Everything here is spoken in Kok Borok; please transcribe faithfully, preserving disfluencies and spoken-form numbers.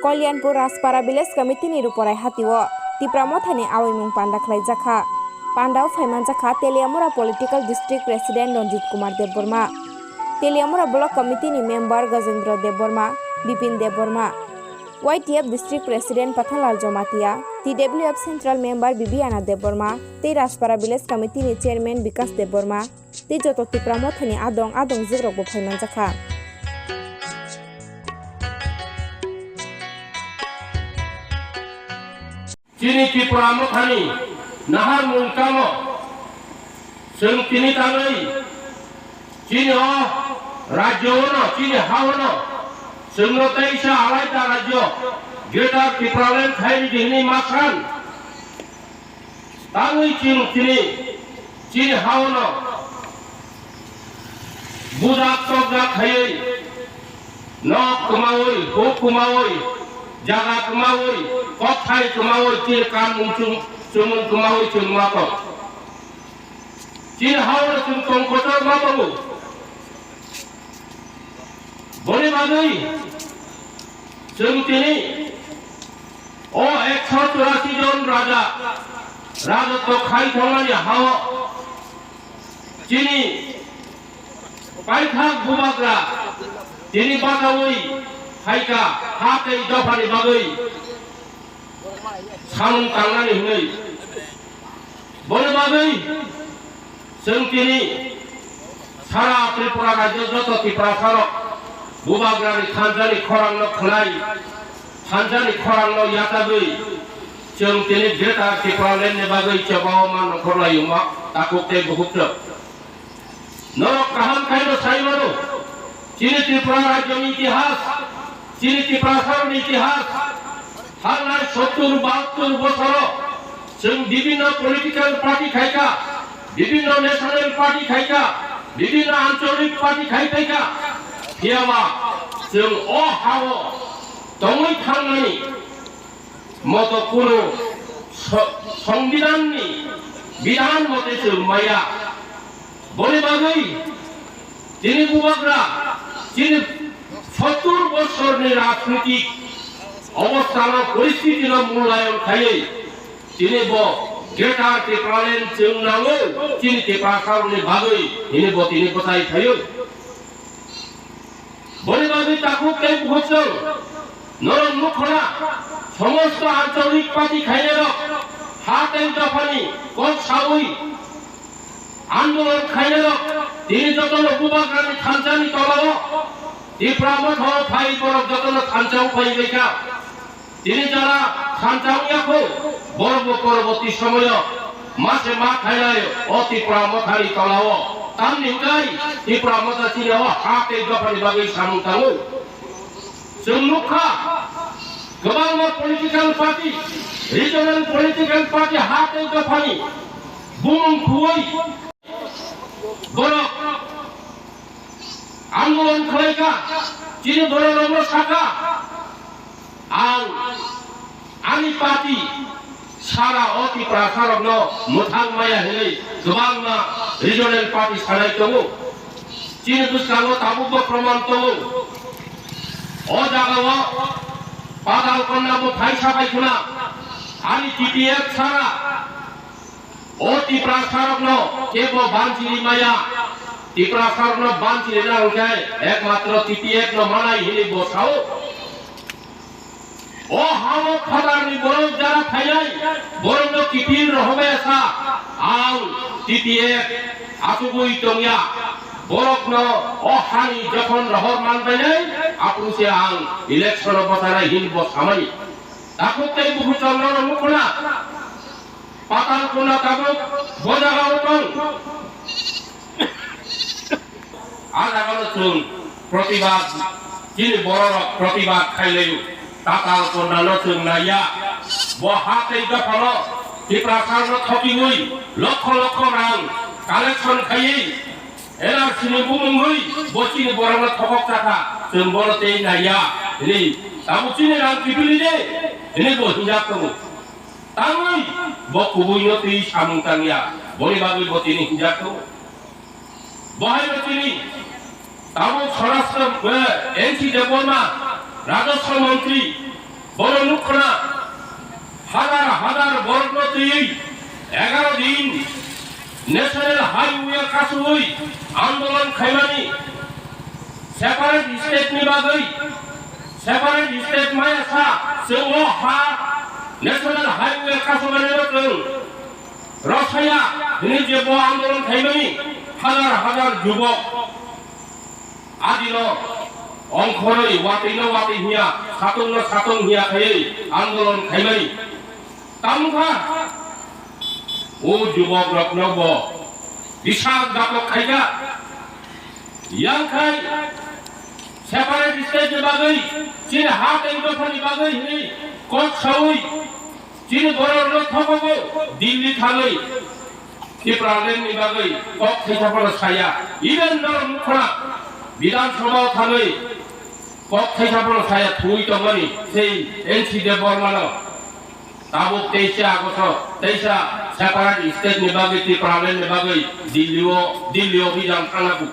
Kalyanpur Rajpara Village Committee ni Ruparai hatio Tipra Mothani aoimung panda khlaijakha. Pandao phaimanjakha Teliamura Political District President Ranjit Kumar Debbarma, Teliamura Block Committee ni member Gajendra Debbarma, Bipin Debbarma, Y T F District President Pathanlal Jamatia, T W F Central Member Bibiana Debbarma tei Rajpara Village Committee ni Chairman Bikas Debbarma tei joto Tipra Mothani adong adong jikrokbo phaimanjakha. Chini Tipra Mothani naharmung tamo chwng tini tangwi chini o rajyo-no, chini ha-no chwngno teisa alaida rajyo Greater Tipraland khaini di hwnwi ma san. Tangwi chwng chini, chini ha-no bujak tokjak khaiwi nok kwmawi, huk kwmawi, jaga kwmawi, kokthai kwmawi, chini kanmung chum-, chumung kwmawi chwng ma tong. Chini ha-no chwng tong kotor ma tongo. Boni bagwi chwng tini o ekso churasi jon raja rajotw khai thangmani ha-o chini paithak bubagra tini bachaui phaikha ha tei dophani bagwi samung tangnani hwnwi. Boni bagwi chwng tini sara Tripura rajyo joto Tiprasarok bubagrani thanjani khorangno khwnai, thanjani khorangno yachagwi chwng tini Greater Tipraland ni bagwi chobao ma nongkhorlai wngma takhuk tei bukhuk chwng. Norok kaham khaino sai mano, chini Tripura rajyoni itihas, chini Tiprasarni itihas, thangnai sottur bahattur bosoro chwng bibinno political party khaikha, bibinno national party khaikha, bibinno ancholik party khai phaikha, phiyaba chwng o ha-o tongwi thangnani moto kunu so-, Songbidanni bidhan mote chwng maya. Boni bagwi chini bubagra chini sottur bosorni rajnitik obostano, poristitino mulayon khaiwi chini bo Greater Tipraland chwng nango, chini Tiprasarokni bagwi hini bo tini bwchai phaio. Boni bagwi takhuk tei bukhuk chwng norok nukho na, somosto ancholik party khainairok, ha tei dophani kok saui andolon khainairok, tini jotono bubagrani thanchani tolao Tipra Motha phai borok jotono thanchao phai baikha. Tini jara thansa wngya kho, borokbo poroboti somoyo mase ma khainai o Tipra Mothani tolao. Tamni hwnkhe Tipra Motha chini o ha tei dophani bagwi samung tango. Chwng nukha, kwbangma political party, regional political party ha tei dophani bumung khuwi borok andolon khlaikha, chini bororokno sakha, ang ani party sara o Tiprasarokno mwthang maya hinwi kwbangma regional party sanai tongo. Chini bwskango tabukbo proman tongo. O jagao Patal Konna bo phaisa bai khuna, ani T P F sara o Tiprasarokno kebo banchiri maya, Tiprasarokno banchirina hwnkhe ekmatro T P F no manai hinwi bo sao. O ha-o phatarni borok jara phainai, borokno kiphil rohormaya sa, ang T P F achugwi tongya, borokno o hani jokhon rohor manbainai, aphuru se ang election-o bwchanai hinwi bo samani. Takhuk tei bukhuk chwng norok nukhuna. Patal Konna tabuk bo jagao tong. A jagano chwng protibad, chini bororok protibad khailaio. Patal Konnano chwng naiya. Bo ha tei dophano Tiprasarno thokiwi lokho lokho rang collection khaiwi N R C ni bumungwi bo chini borokno thokok chakha, chwng bono tei naiya hinwi. Tabuk chini rang kiphilwi de hinwi bo hinjak tongo. Tangwi bo kubuino twi samung tangya, boni bagwi bo tini hinjak tongo. Bo hai bo tini tabuk Swarashtra, eh, N C Debbarma, Rajashtra Montri, Bono nukha na, hazar hazar borokno twiwi egaroh din National Highway kasugwi andolon khaimani, separate state ni bagwi, separate state maya sa, chwng o ha National Highway kasugmani no chwng rwsaya hwnwi je bo andolon khaimani hazar hazar jubok adino ongkhorwi watwino watwi hiya, satungno satung hiya khaiwi andolon khaimani. Tamukha o jubokrokno bo bisal datok khaikha. Yang khai separate state ni bagwi, chini ha tei dophani bagwi hwnwi kok sawi, chini borokno thokogo Delhi thangwi Tipraland ni bagwi kok thaisa phano saya. Even norok nukha Bidhan Sabha o thangwi kok thaisa phano saya thwi tongmani sei N C Debbarma no. Tabuk teisa August o teisa separate state ni bagwi Tipraland ni bagwi Delhi o, Delhi o bijal thangna bu.